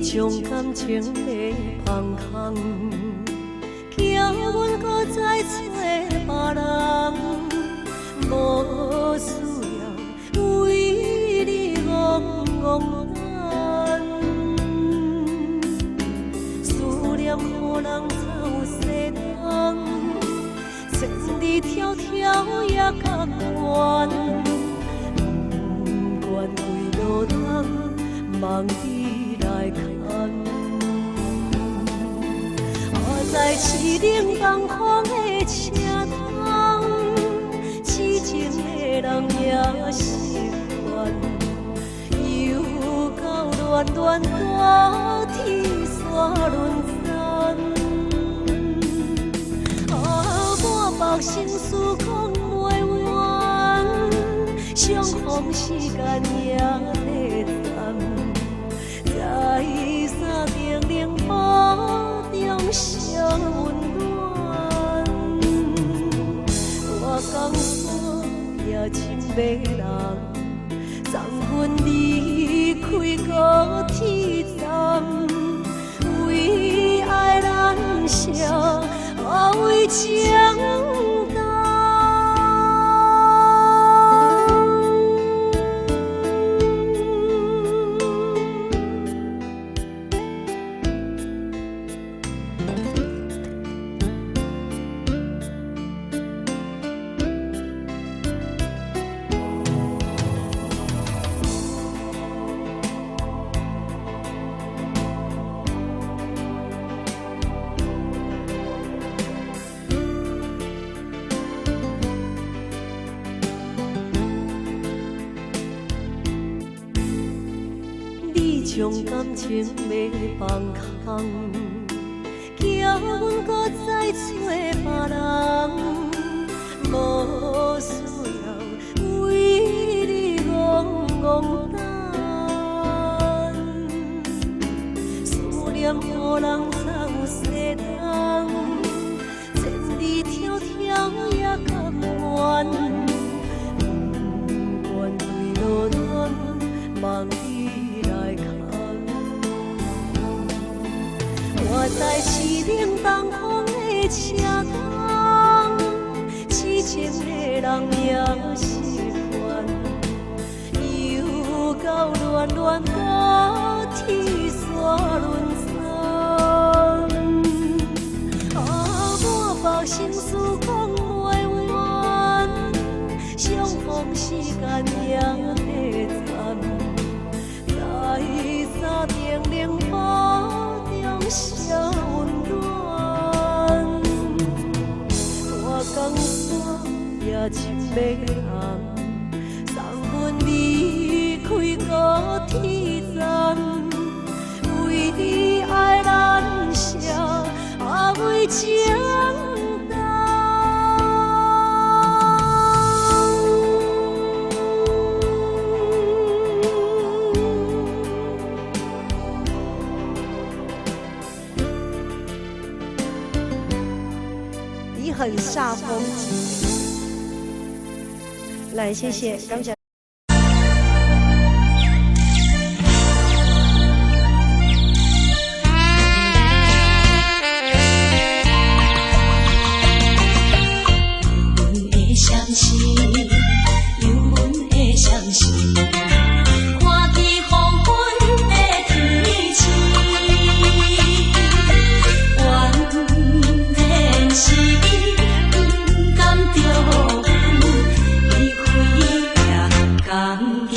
將感情欲放空，叫阮閣再揣別人，無需要為你戇戇等。思念予人走西東，千里迢迢也甘願，不管幾落冬，望你來牽。啊，在市頂東方的車窗，痴情的人也習慣，又到亂亂大天煞輪轉。啊，滿腹心事講袂完，相逢時間也短暫，在三更冷雨中相溫暖。大江山也真迷人，送阮離開高鐵站，為愛難捨，啊為情重。你將感情欲放空，叫阮閣再揣別人，無需要為你戇戇等。思念予人走西東，千里迢迢也甘願，不管幾落冬，望你來牽。我在市頂東方的車窗，痴情的人也習慣，又到亂亂高鐵煞輪轉。啊，滿腹心事講袂完，相逢時間也短暫，在三更冷雨中相溫暖。大江山也真迷人，送阮離開高鐵站，為愛難捨，啊為情重。你很煞風景。來，謝謝，感謝。阮的相思，有阮的相思，看见黃昏的天星，原來是伊不甘著阮，伊開也甘去。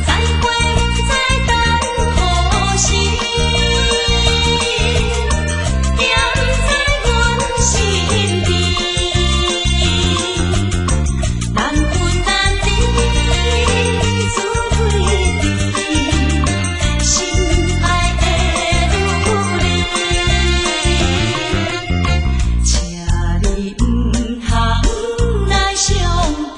再會不知等何時，惦在阮身邊，難分難離，自對對，心愛的女兒，請你毋通來傷悲。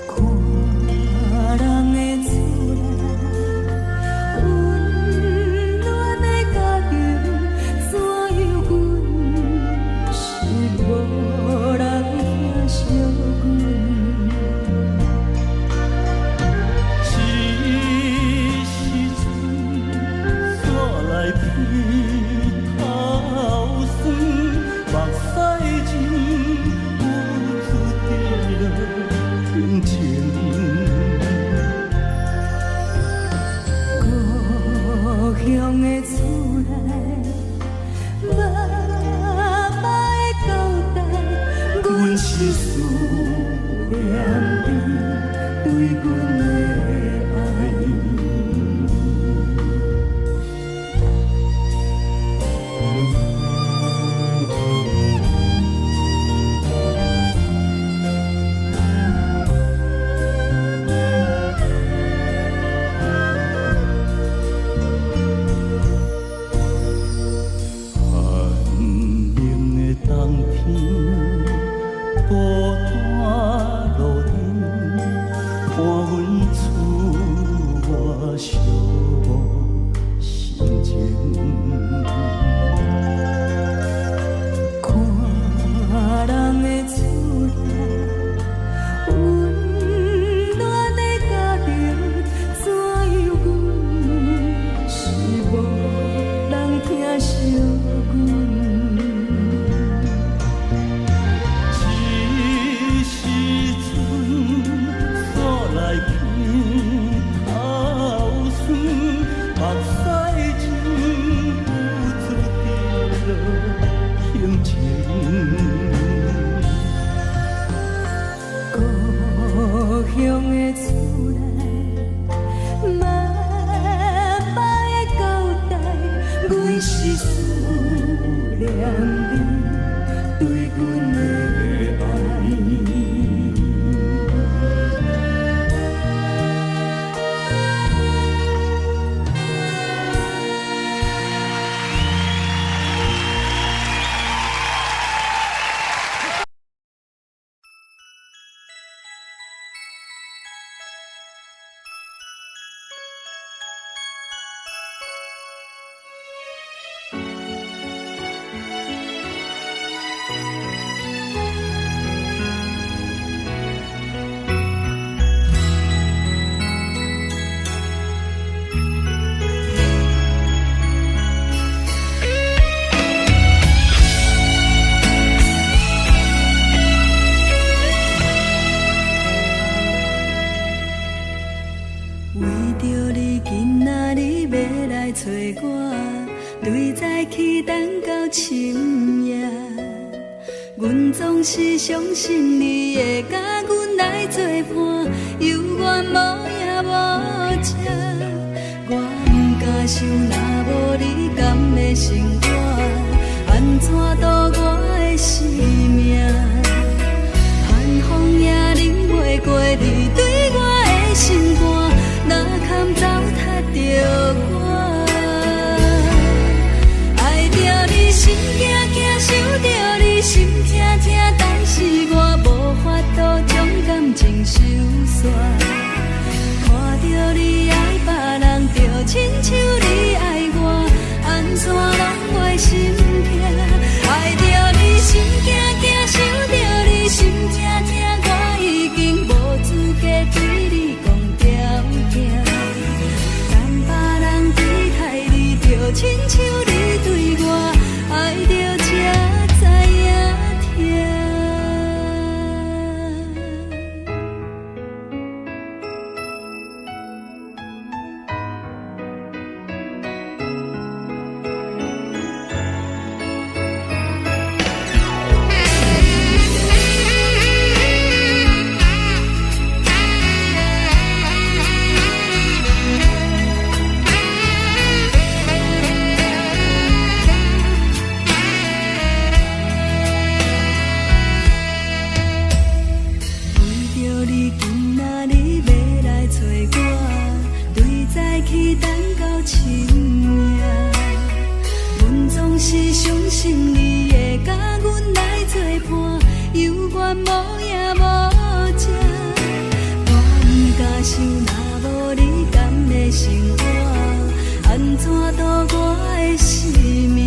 看人的厝內，溫暖的家庭，怎樣阮是無人疼惜阮。這時陣煞來鼻頭酸，目屎忍不住滴落胸前。故鄉的厝內，媽媽的交代，阮是思念你對阮的愛。寒冷的冬天，孤單路頂，看阮厝外寂寞心情。看人的厝內，溫暖的家庭，怎樣阮是無人疼惜阮。這時陣煞來鼻頭酸，目屎忍不住滴落胸前。故鄉的厝內，媽媽的交代，阮是思念你對阮的愛。為著你今仔日欲來揣我，對早起等到深夜。阮總是相信你會佮阮來作伴，猶原無影無跡。我毋敢想，若無你敢會生活，按怎度我的生命？寒風也忍袂過你對我的心肝，哪堪糟蹋著我？愛著你心驚驚，想著你心疼疼，但是我無法度將感情收煞。看著你愛別人，就親像你愛我，按怎攏袂心疼？愛著你心驚驚，想著你心疼疼，我已經無資格對你講條件。等別人對待你，就親像你對我，愛著才知影疼。為著你今仔日欲來揣我，對早起等到深夜。阮總是相信你會佮阮來作伴，若無你敢會生活？按怎度我的生命？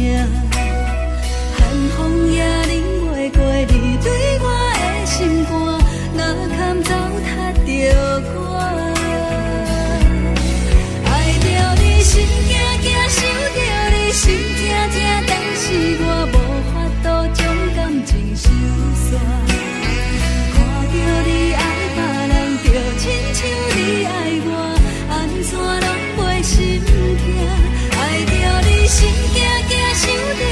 寒風也忍袂過你對我的心肝，哪堪走踢著我？愛著你心驚驚，想著你心疼疼，但是我無法度將感情收煞。看著你愛別人，就親像你愛我，按怎攏袂心疼？愛著你心驚驚，想著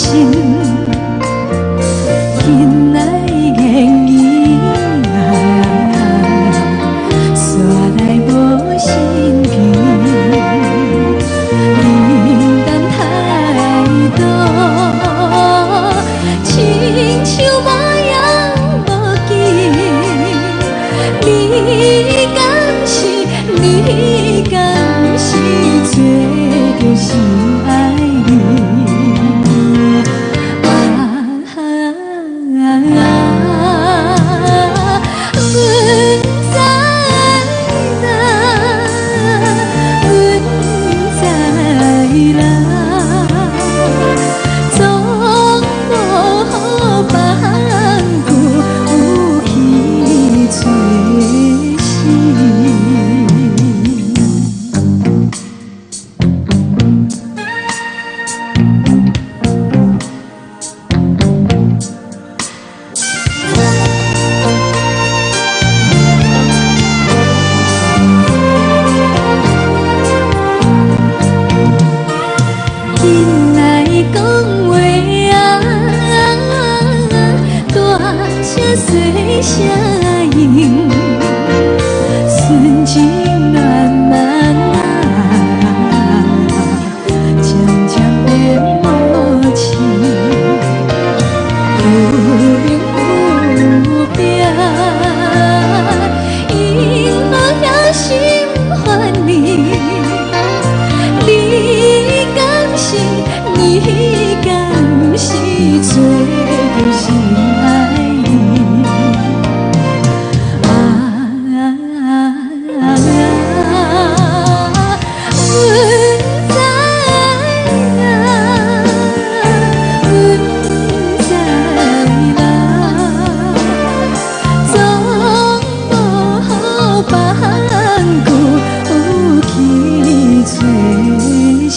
心，緊來言語啊，煞來無心機，冷淡態度，親像無影無見。你敢是，你敢是做著心愛你？啊阮知啦，阮知啦，總無放久有去找尋。緊來講話啊，大聲細聲應，純情爛漫啊，漸漸變無情，有明有變，因何遐心煩你？你敢是，你敢是做著心愛你？啊，阮知啦，阮知啦，總無放久有去找尋。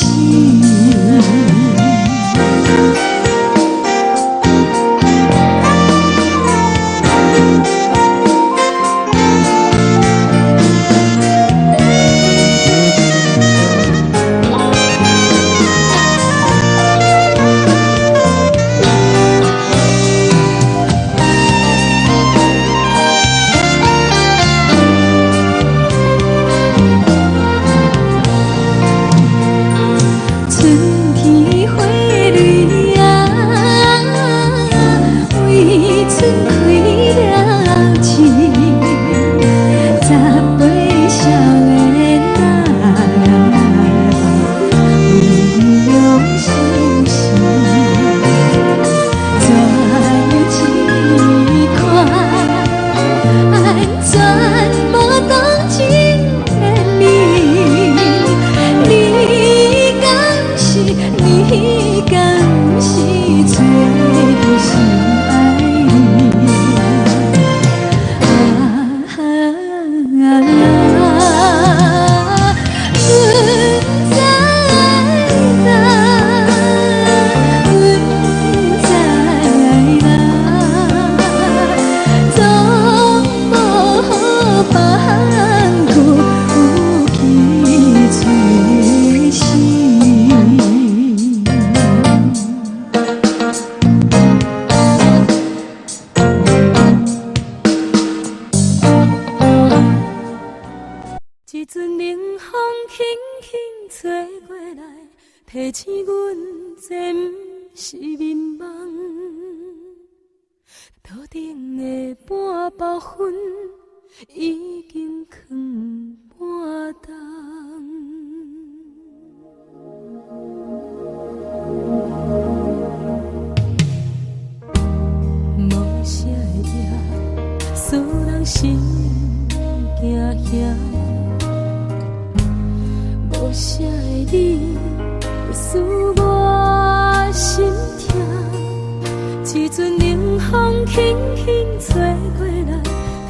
春天花蕊啊，為春開了枝，18少年啊，為用心事，怎樣這款，全無當真的你？你敢是，你敢是做著心愛你？啊，阮知啦，阮知啦，總無放久有去找尋。一陣冷風輕輕吹過來，提醒阮這毋是眠夢。桌頂的半包雲已經囥半冬。無聲的夜，使人心驚嚇。無聲的你，使我心痛。一陣冷風輕輕吹過來，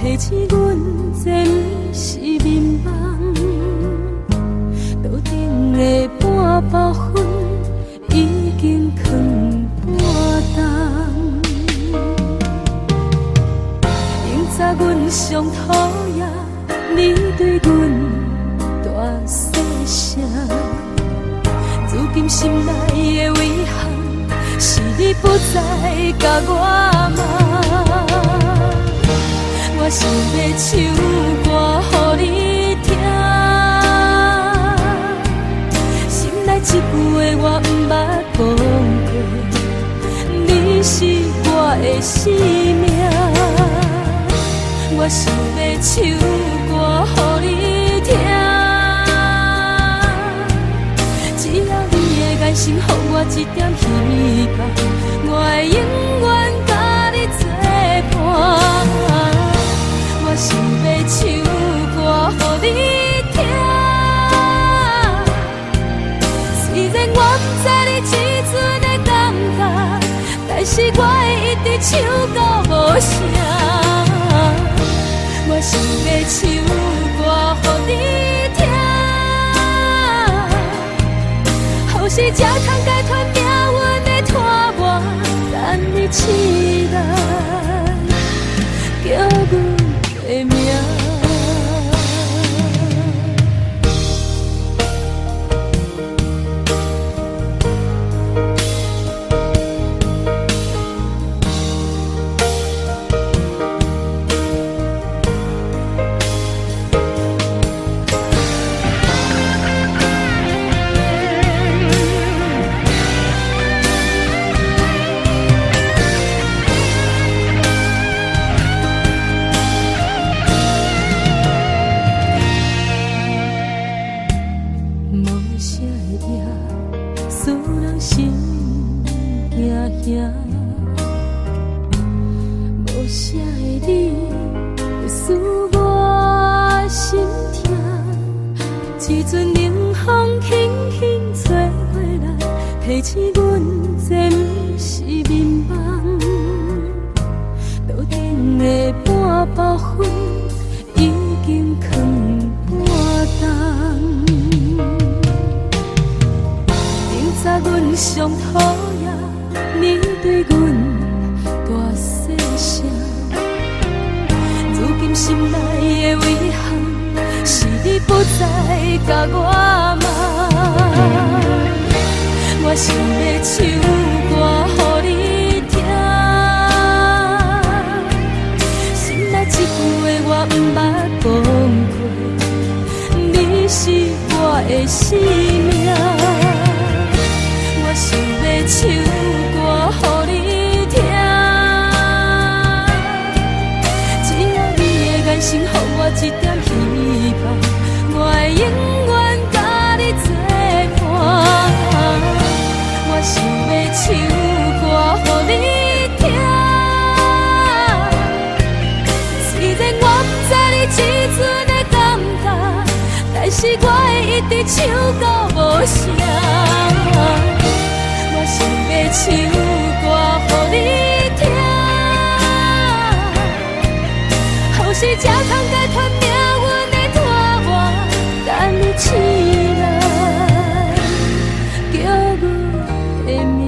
提醒阮這毋是眠夢。桌頂的半包雲已經囥半冬。永早阮上討厭你對阮大細聲，如今心內的遺憾是你你不再共我罵。我想欲唱歌予你聽，心內這句話我毋捌講過，你是我的生命。我想欲唱歌予你聽，只要你的眼神予我一點希望，我會永遠佮你作伴。我想欲唱歌予你聽，雖然我毋知你這陣的感覺，但是我會一直唱到無聲。我想欲唱歌予你聽，予是才通解脫命運的拖磨，等你醒來，叫阮的名。無聲的夜，使人心驚驚。無聲的你，使我心痛。一陣冷風輕輕吹過來，提醒阮這毋是眠夢。桌頂的半包烟已經囥半冬。顶早阮上讨厌你對阮大細聲，如今心內的遺憾是你不再共我罵。我想欲唱歌予你聽，心內這句話我毋捌講過，你是我的生命。我想欲唱歌予你聽，只要你的眼神予我一點希望，我會永遠佮你作伴。我想欲唱歌予你聽，雖然我毋知你這陣的感覺，但是我會一直唱到無聲。我想欲唱歌予你聽，予是才通解脫命運的拖磨，等你醒來，叫阮的名。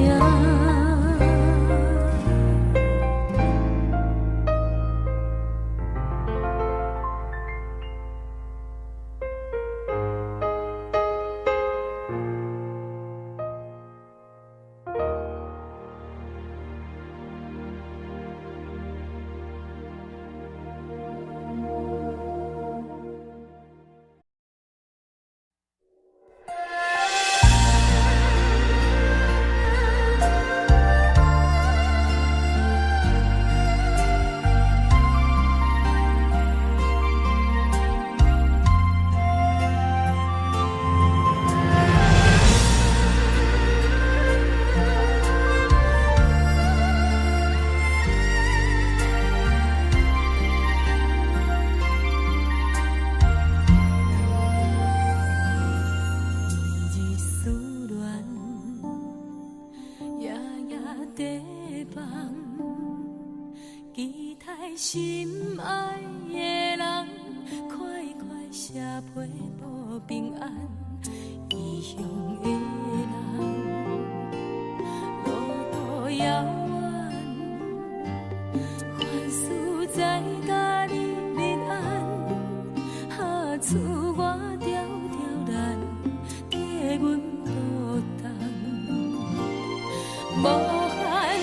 一日思恋，夜夜在梦，期待心愛的人，快快寫批報平安。異鄉的人，路途遙遠，凡事再共你認安，哈厝我牢牢難，替阮肚重。無限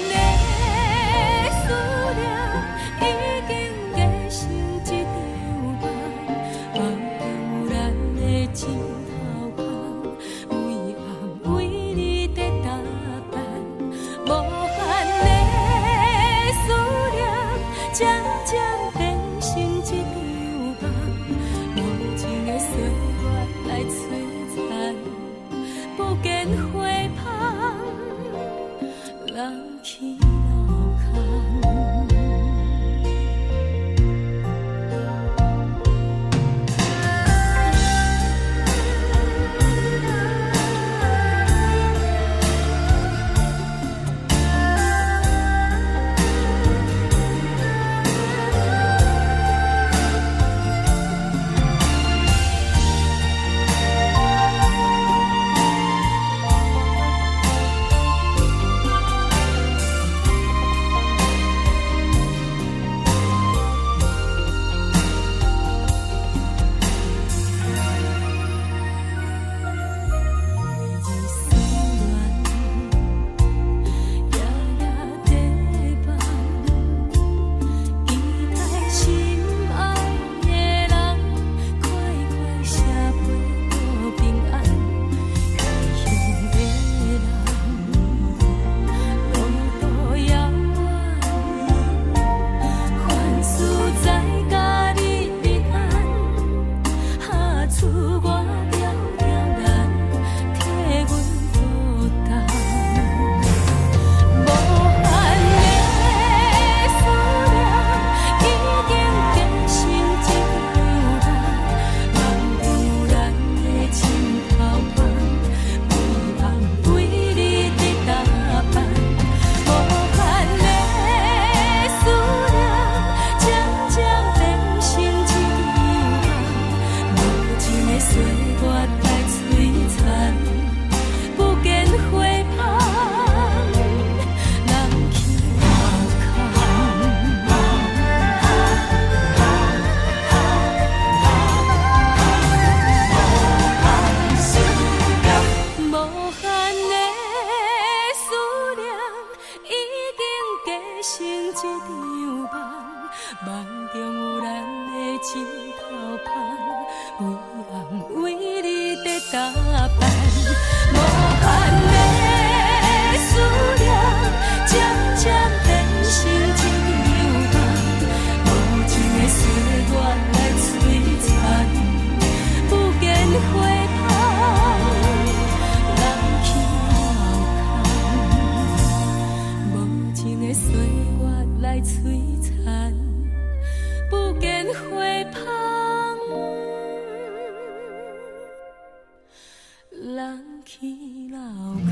人去樓空。每日思念，夜夜在梦，期待心愛的人，快快寫批報平安。異鄉的人，路途遙遠，凡事在佮你平安，哈出我牢牢難，替阮負擔。無限的思念已經結成一場夢，夢中有咱的枕頭夢，規暗為你佇打扮。無限的思念，漸漸變成一場夢，無情的歲月來摧殘，不見花香，人去樓空。無限的思念已經結成一場夢，夢中有咱的枕頭香，規暗為你佇打扮。無限的思念，漸漸變成一場夢，無情的歲月來摧殘，不見花香，人去樓空。無情的歲月來摧殘，不見花香，人去樓空。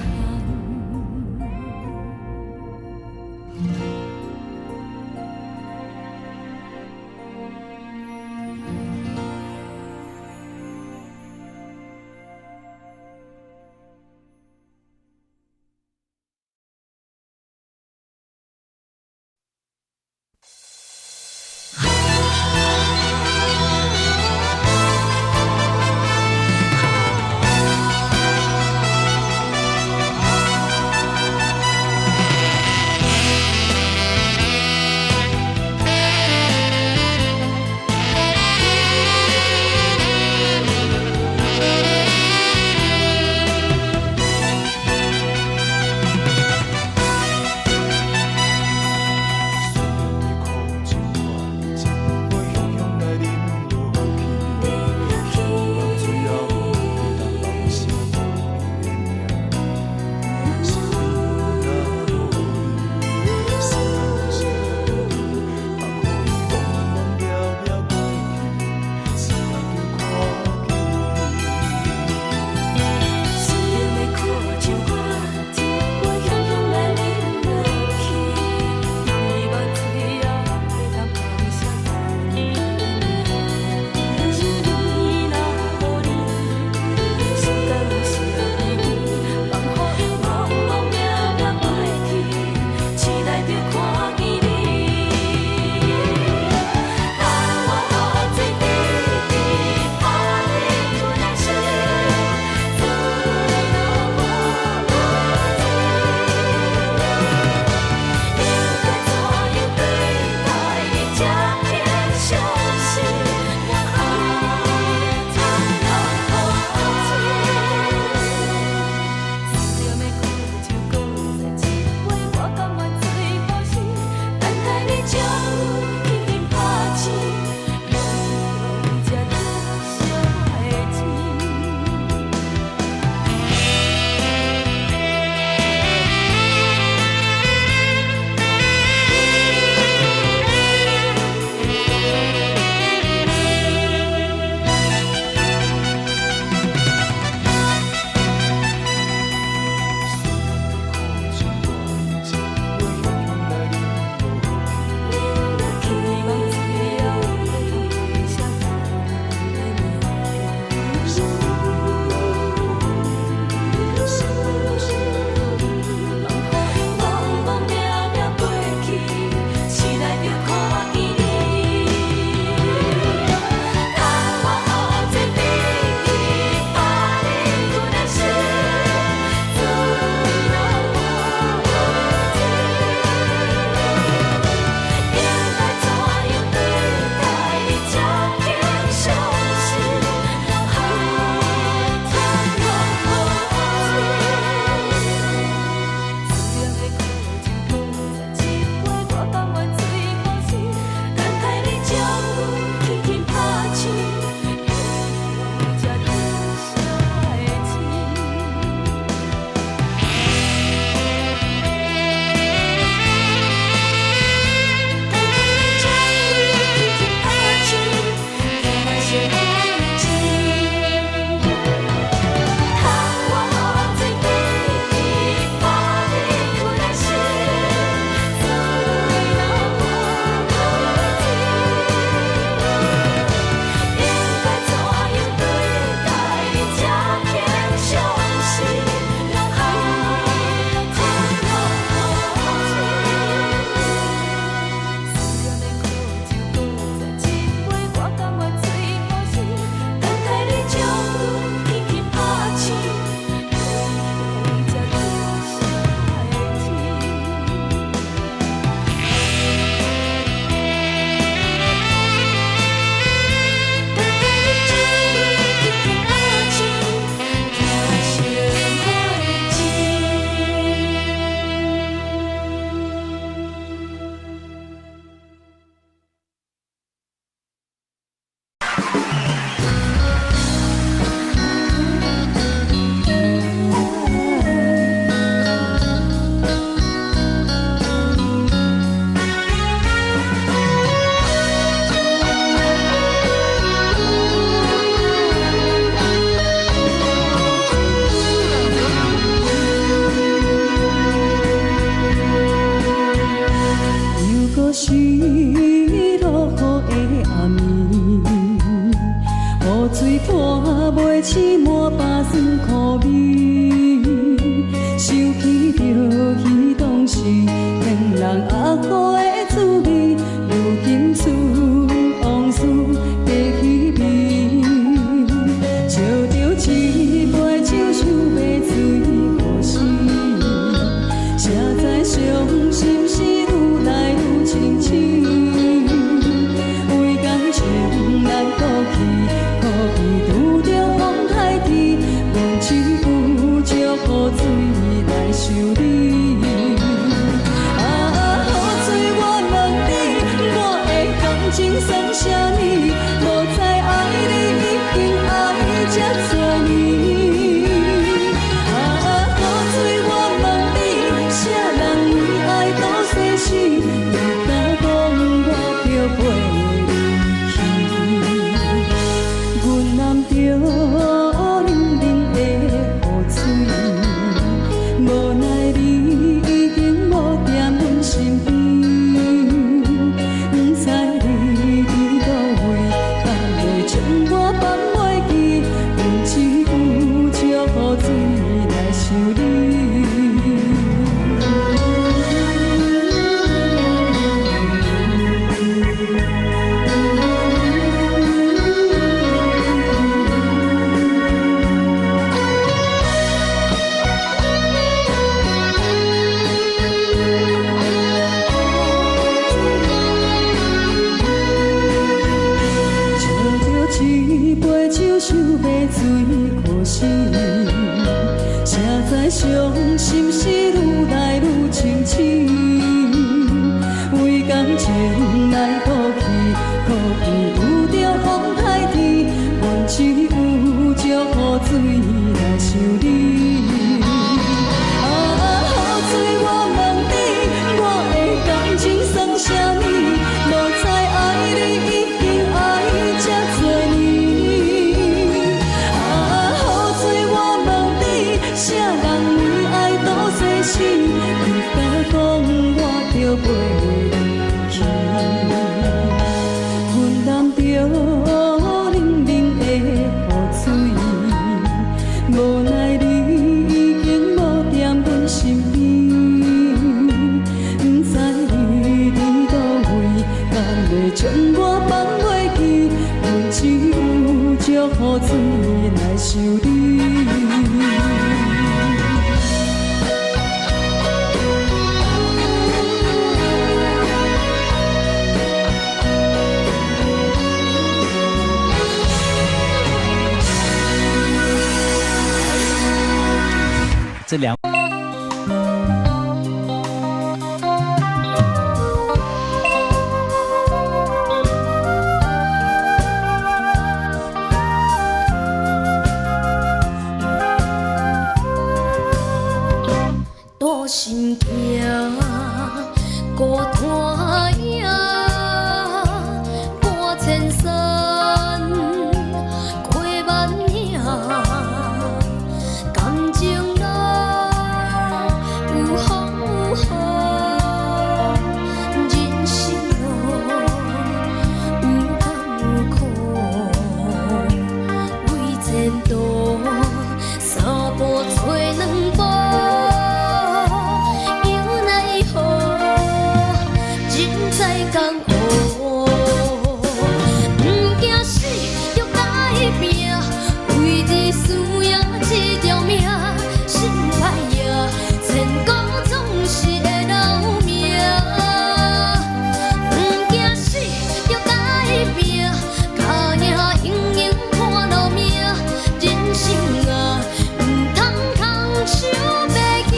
是落雨的暗暝，雨水泼袂醒满腹酸苦味，想起著彼当时骗人阿好的滋味，如今剩往事爬起味，照著一杯酒想欲醉予死，才知傷心事愈來愈清醒，為感情難過去，可比拄著風颱天，阮只有借雨水來想你。啊，雨水我問你，我的感情算啥物？無知愛你已經愛這多年。啊，雨水我問你，啥人為愛賭生死？你敢講我著陪你去？阮淋著冷冷的雨水，無奈你已經無踮阮身邊，不知你佇佗位，敢會將我放袂記？阮只有借雨水來想你。照著一杯酒，想欲醉予死，才知傷心事愈來愈清醒。為感情來過去，可比拄著風颱天，阮只有借雨水來想你。啊，雨水我問你，我的感情算啥物？無知愛你已經愛這多年。啊，雨水我問你，啥人為愛賭生死？你敢講我著陪你去？阮淋著冷冷的雨水，無奈你已經無踮阮身邊，不知你佇佗位，敢會將我放袂記？阮只有借雨水來想你。這兩。大心行，孤單影，過千山，過萬嶺，感情路有風有雨，人生路有甘有苦，為前途三步找兩步。猶奈何，人在江湖，毋驚死，著共伊拼，為著輸贏這條命，心歹贏，千古總是會留名。毋驚死，著共伊拼，跤領英勇看路命，人生啊，毋通空手白行。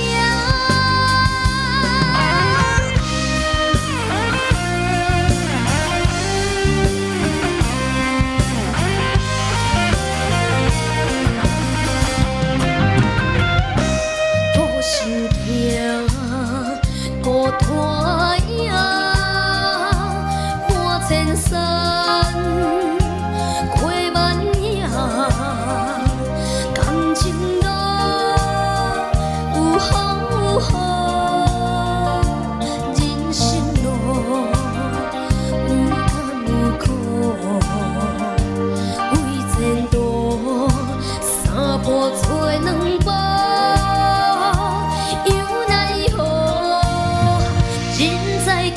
孤身行，孤單影，伴千山，過萬嶺，感情路有風有雨，人生路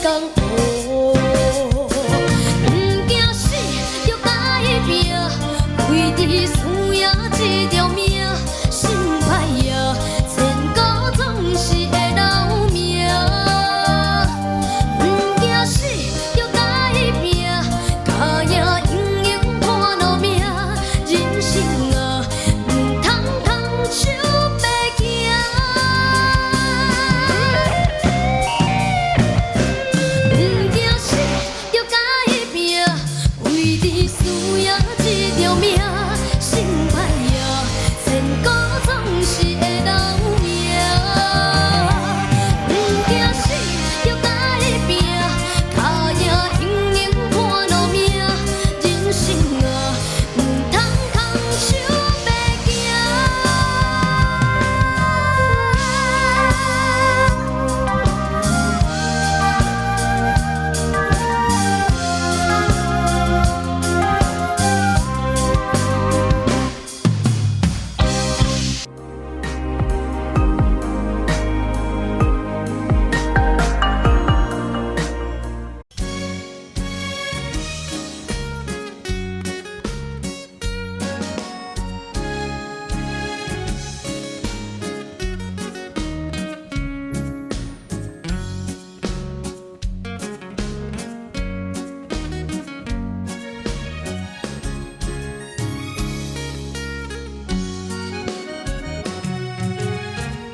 江湖。毋驚死，著共伊拚，為著輸贏這條命，心歹呀，前途總是會留名。毋驚死，著共伊拚，共贏英勇破落命。人生啊，毋通空手白行。毋驚死，著共伊拚，為著輸贏這條命，心歹呀，前途總是會留名。毋驚死，著共伊拚，共贏英勇破落命。人生啊，毋通空手白行。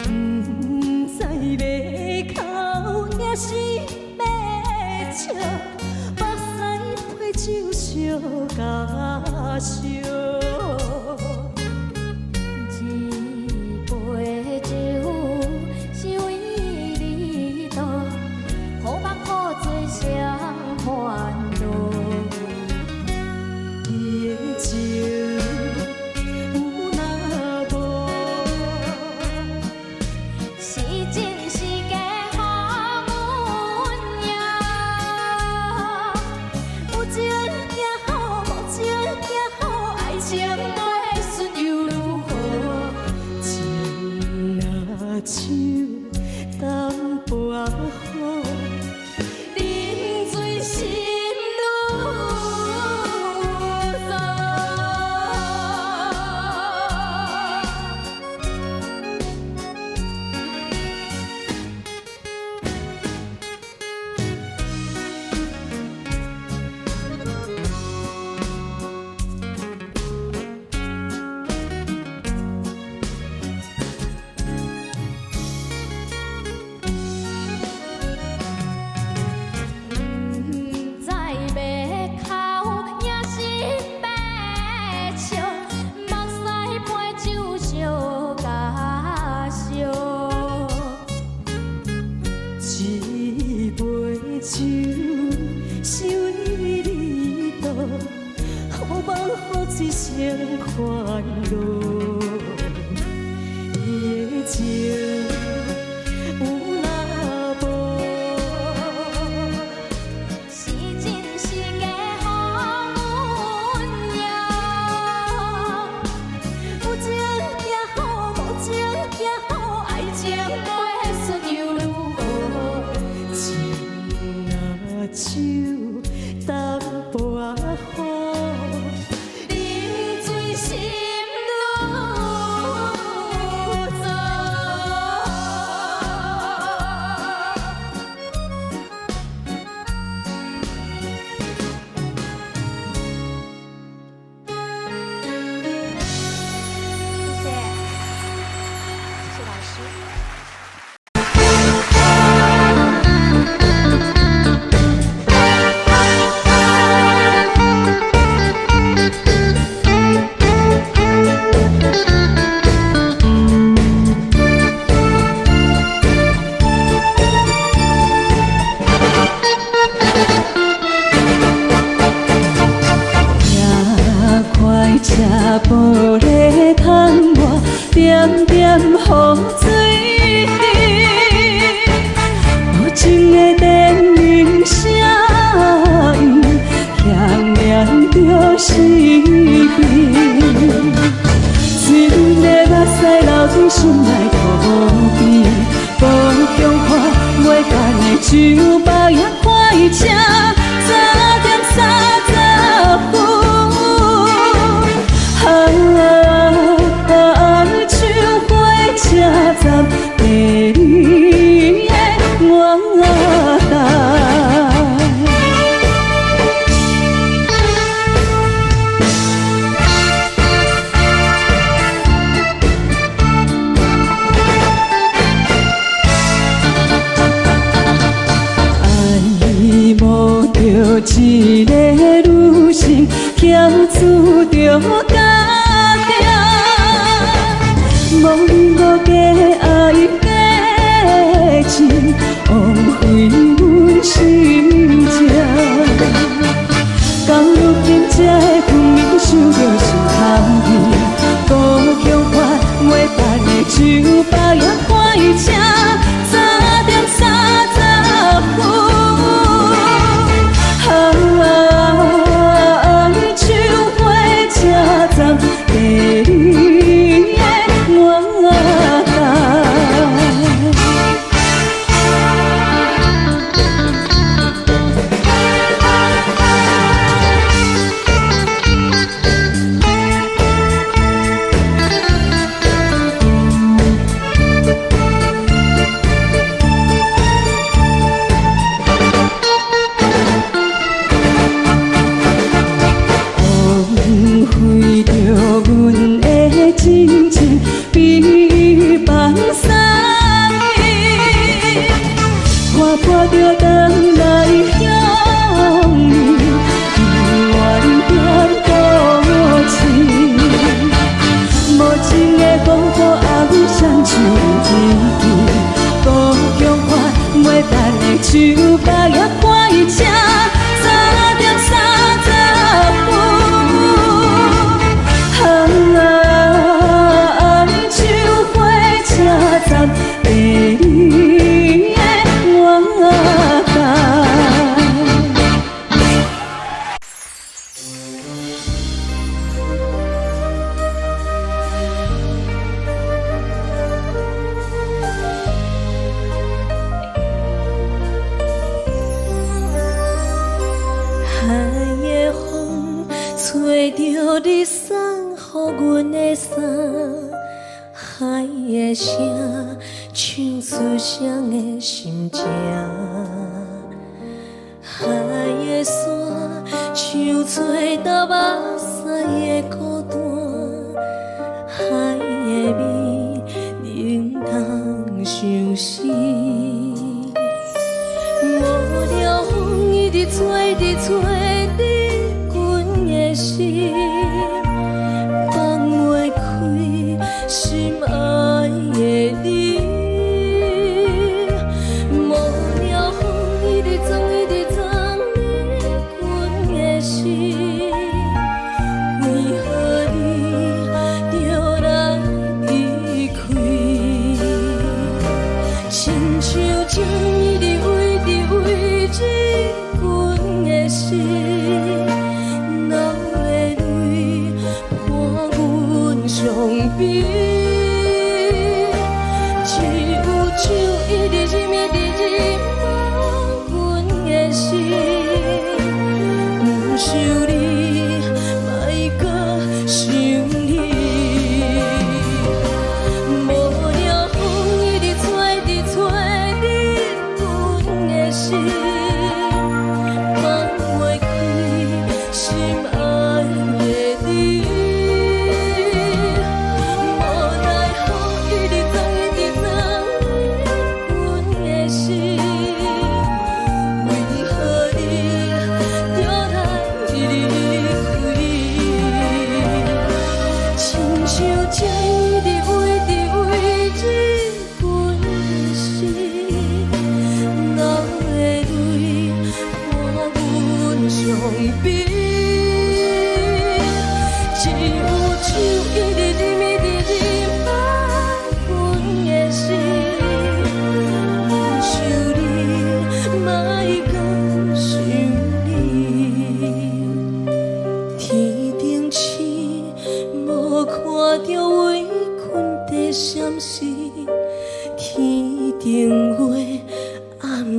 毋知欲哭抑是欲笑，目屎陪酒相共燒。這杯酒是為你倒，好夢好醉雙煩惱。伊的情有若無？是真是假，予阮贏。有情也好，無情也好，愛情過順又如何？情若手淡薄仔好，饮醉心愈燥。毋知欲哭抑是欲笑，目屎陪酒相共燒。這杯酒是為你倒，好夢好醉成煩惱。伊的情有若無？是真是假，予阮贏。有情也好，無情也好，愛情過順又如何？情若酒淡薄仔好，饮醉心愈燥。謝謝，謝謝老師。拿塊赤玻璃窗外，點點雨水。無情的電鈴聲音，牽連著時間。水的目屎流進心內塗邊，無強看袂等的酒吧也快车，早點30分。啊，像火車站，等你的我等。愛慕著一个女生，欠注著家定，無人無假愛假情，枉費阮心情。到如今才會分明想著心頭味，故鄉發袂等的酒吧也快車，早點30分。啊，像火車站，等你的我等。枉費著阮的真情，比放送去，看破著轉來向你，原點都市。無情的風雨紅雙手飛機，故鄉發袂等的酒吧也快車，早點30分。啊，像火車站，等你的我等。海的風吹著你送予阮的衫，海的聲唱出誰的心情，海的沙像吹到目屎的孤單，海的味冷痛相思。無聊風一直吹，直吹你阮的心，放袂開心愛的你。無聊風一直鑽，一直鑽你阮的心，為何你著來離開？親像情一直圍直圍着阮的心，流的淚。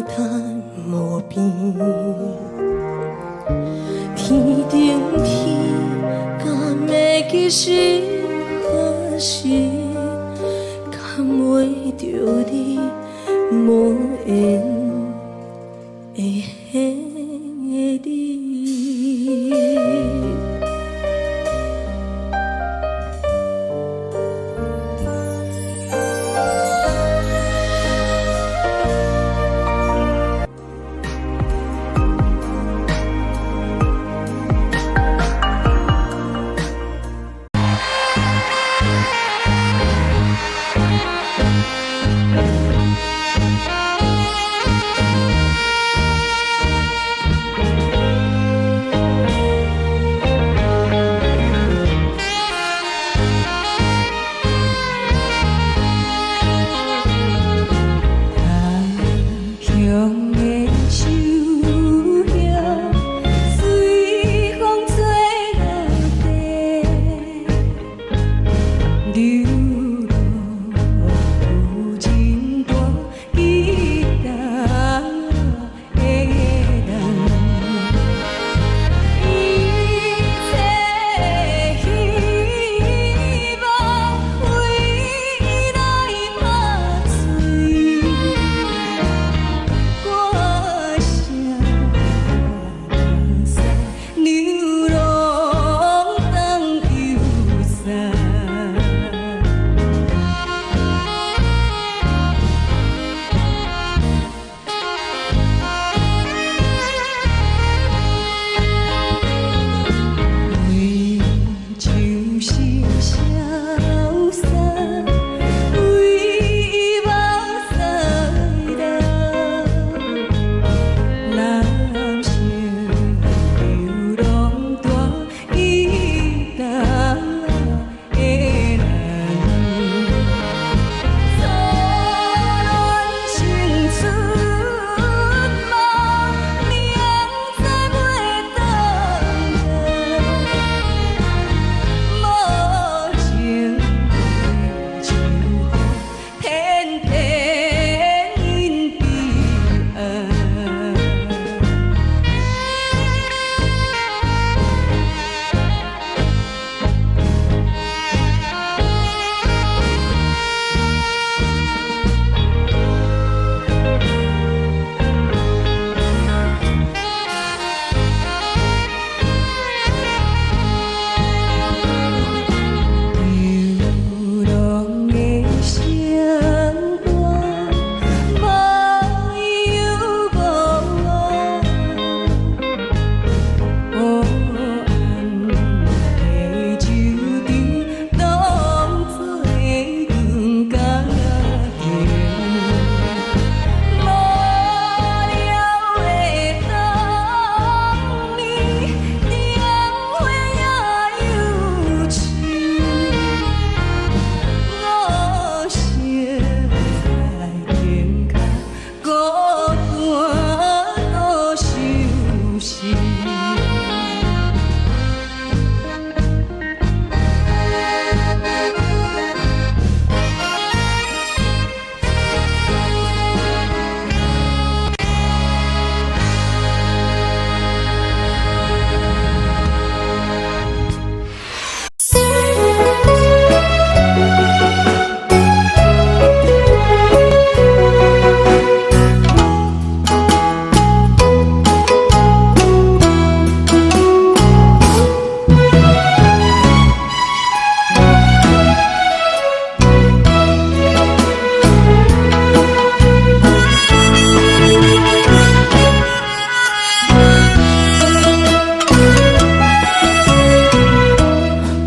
嘆無邊。天頂天，敢會記是何時，牽袂著你無緣的彼个你。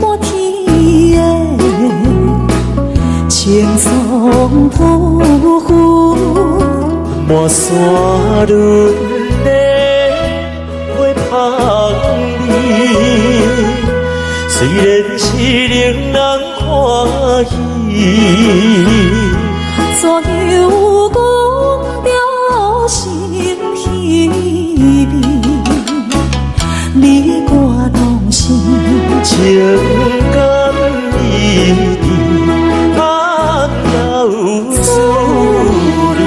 滿天的青松浮雲，滿山崙的花香味，雖然是令人歡喜。怎又講著心稀微？你我攏是情感意甜，咱有滋味。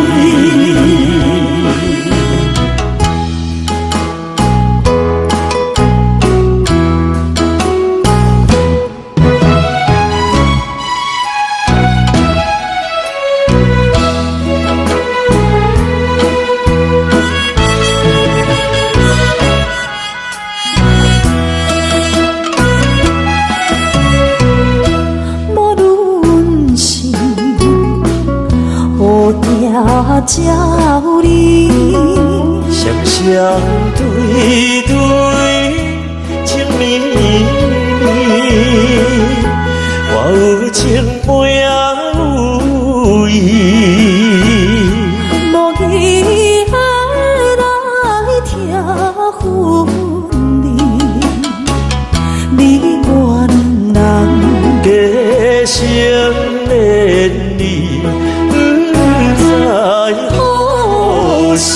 才有你。雙雙對對情綿綿，我有情袂有意。無意的來聽分離，你我兩人隔成連理，不知何時。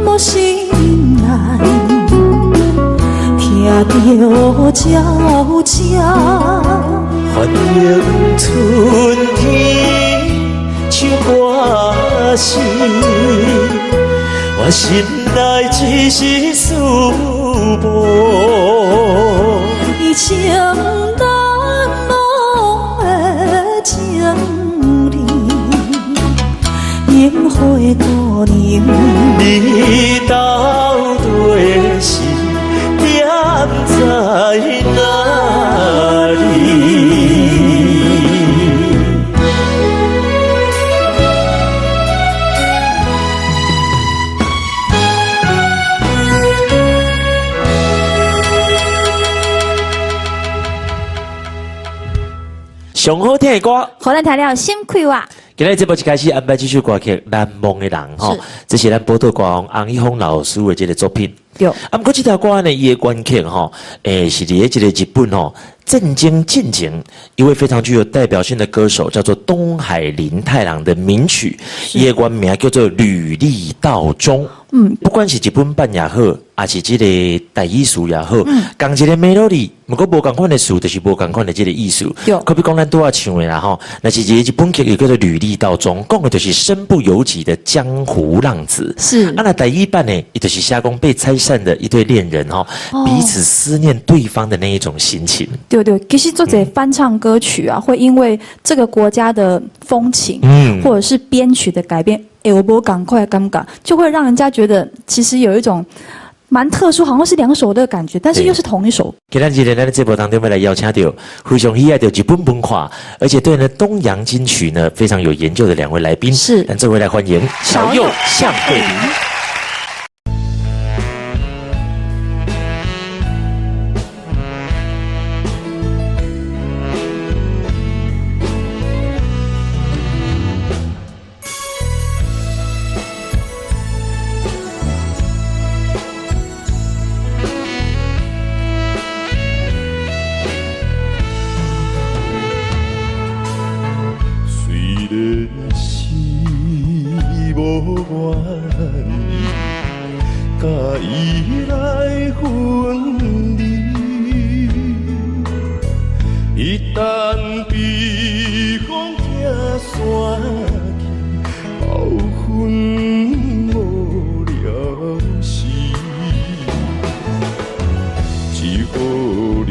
無心內聽著鳥聲，歡迎春天唱歌時，我心內只是思慕。伊情難忘的情理，櫻花姑娘，你到底是踮在哪裡？上好聽的歌，予咱聽了心快活。今日節目一開始安排這首歌曲《難忘的人》吼，這是咱寶島歌王洪一峰老師的這個作品。對。啊，毋過這條歌呢，伊的原曲吼，是佇咧這個日本吼，震驚進前一位非常具有代表性的歌手，叫做東海林太郎的名曲，伊的原名叫做《履歷道中》。不管是日本版也好，抑是這個台語詞也好，仝一個 melody，毋過無仝款的詞，就是無仝款的這個意思。可比講咱拄仔唱的啦吼，若是一個日本曲，又叫做《履歷道中》，講的就是身不由己的江湖浪子。啊，若台語版呢，伊就是寫講被拆散的一對戀人吼，彼此思念對方的那一種心情。對對，其實做這翻唱歌曲啊，會因為這個國家的風情，或者是編曲的改變，會有無仝款的感覺，就會讓人家覺得其實有一種蠻特殊，好像是兩首的感覺，但是又是同一首。今日呢，咱的節目當中欲來邀請著非常喜愛著日本文化，而且對呢東洋金曲呢非常有研究的兩位來賓，咱這回來歡迎小佑向慧琳。雖然是無願意，佮伊來分離，一旦被風拆散去，後分無了時，只好忍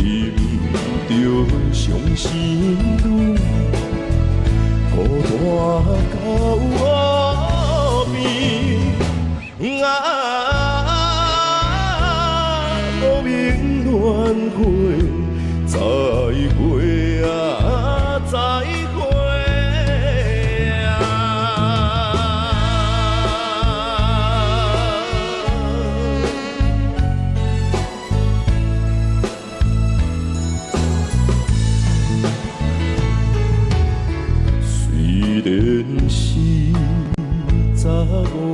著傷心淚。孤單到無邊，啊，無名戀會，再會啊，再會啊。雖然是15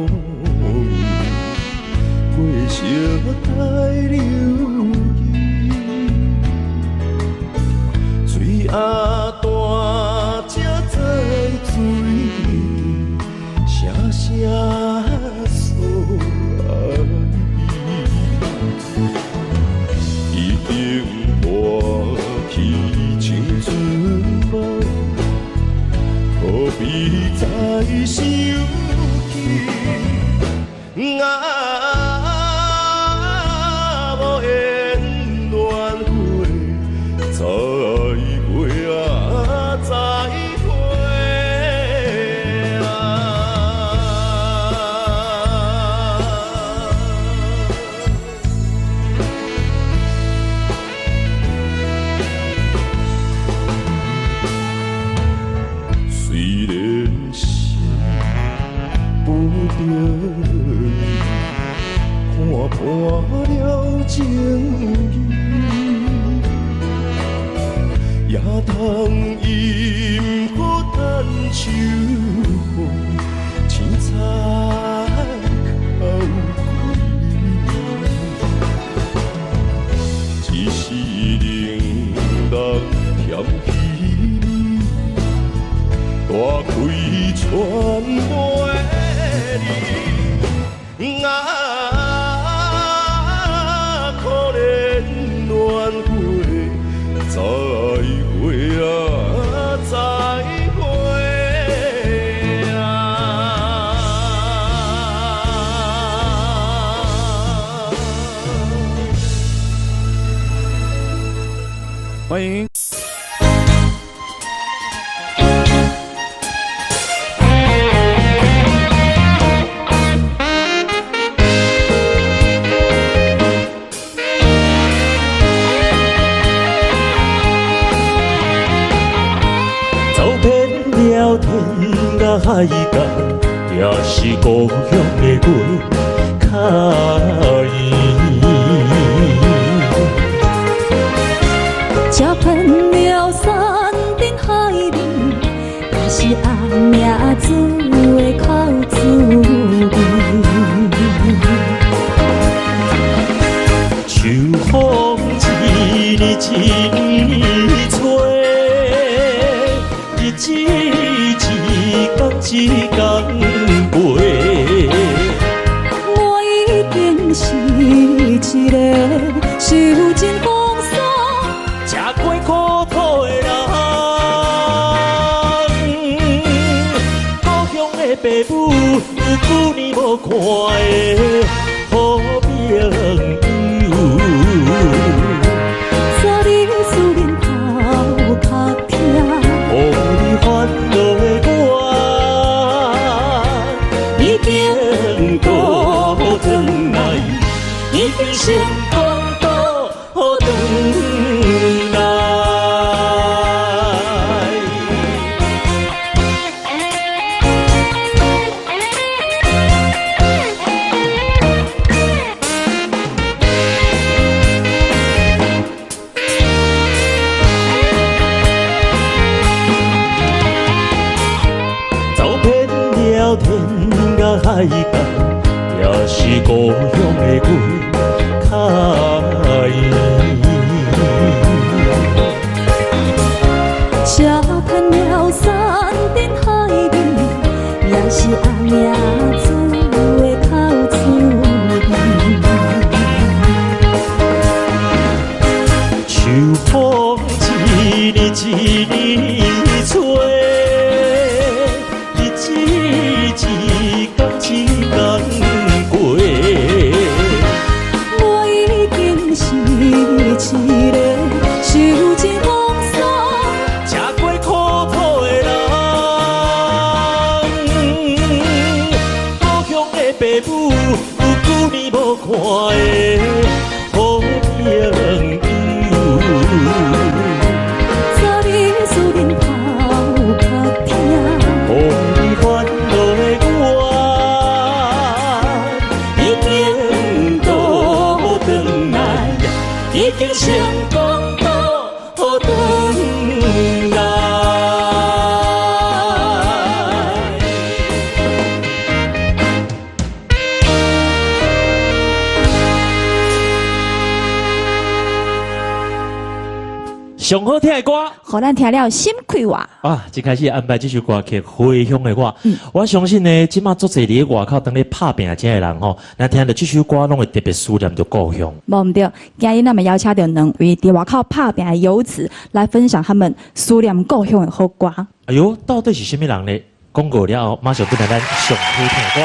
年，過相待留意，喙仔大才知水聲聲訴愛意，已經破去青春夢。何必再不得已，看破了情义，也通饮好趁秋风，青菜哭几暝，只是冷人嫌弃你，大开船袂离，啊，可怜恋过，再会啊，再会啊！欢迎。走遍了天涯海角，也是故乡的月较圆。吃遍了山珍海味，也是阿命煮的口滋味。秋风一年一年吹，日子一天一天过。我已經是一個受盡風霜、吃過苦頭的人，故鄉的爸母有幾年無看的好朋友。昨日思念頭殼痛，予你煩惱的我，已經倒轉來，已經成功倒轉來。走遍了天涯海角，也是故鄉的月較圓。吃遍了山珍海味，也是阿命煮的口滋味。秋風一年一年吹，日子一天一天過。我已經是一個受盡風霜、吃過苦頭的人，故鄉的爸母有幾年無看的好朋友。昨日思念頭殼痛，予你煩惱的我，已經倒轉來，已經成功倒轉來。上好聽的歌。予咱聽了心快活。啊！一開始安排這首歌曲《回鄉的我》，我相信呢，這馬足濟佇咧外口當咧拍拚這的人吼，若聽著這首歌，攏會特別思念著故鄉。無毋對，今日咱們邀請著兩位佇外口拍拚的遊子來分享他們思念故鄉的好歌。哎喲，到底是啥物人呢？廣告了後，馬上轉來咱上好聽的歌。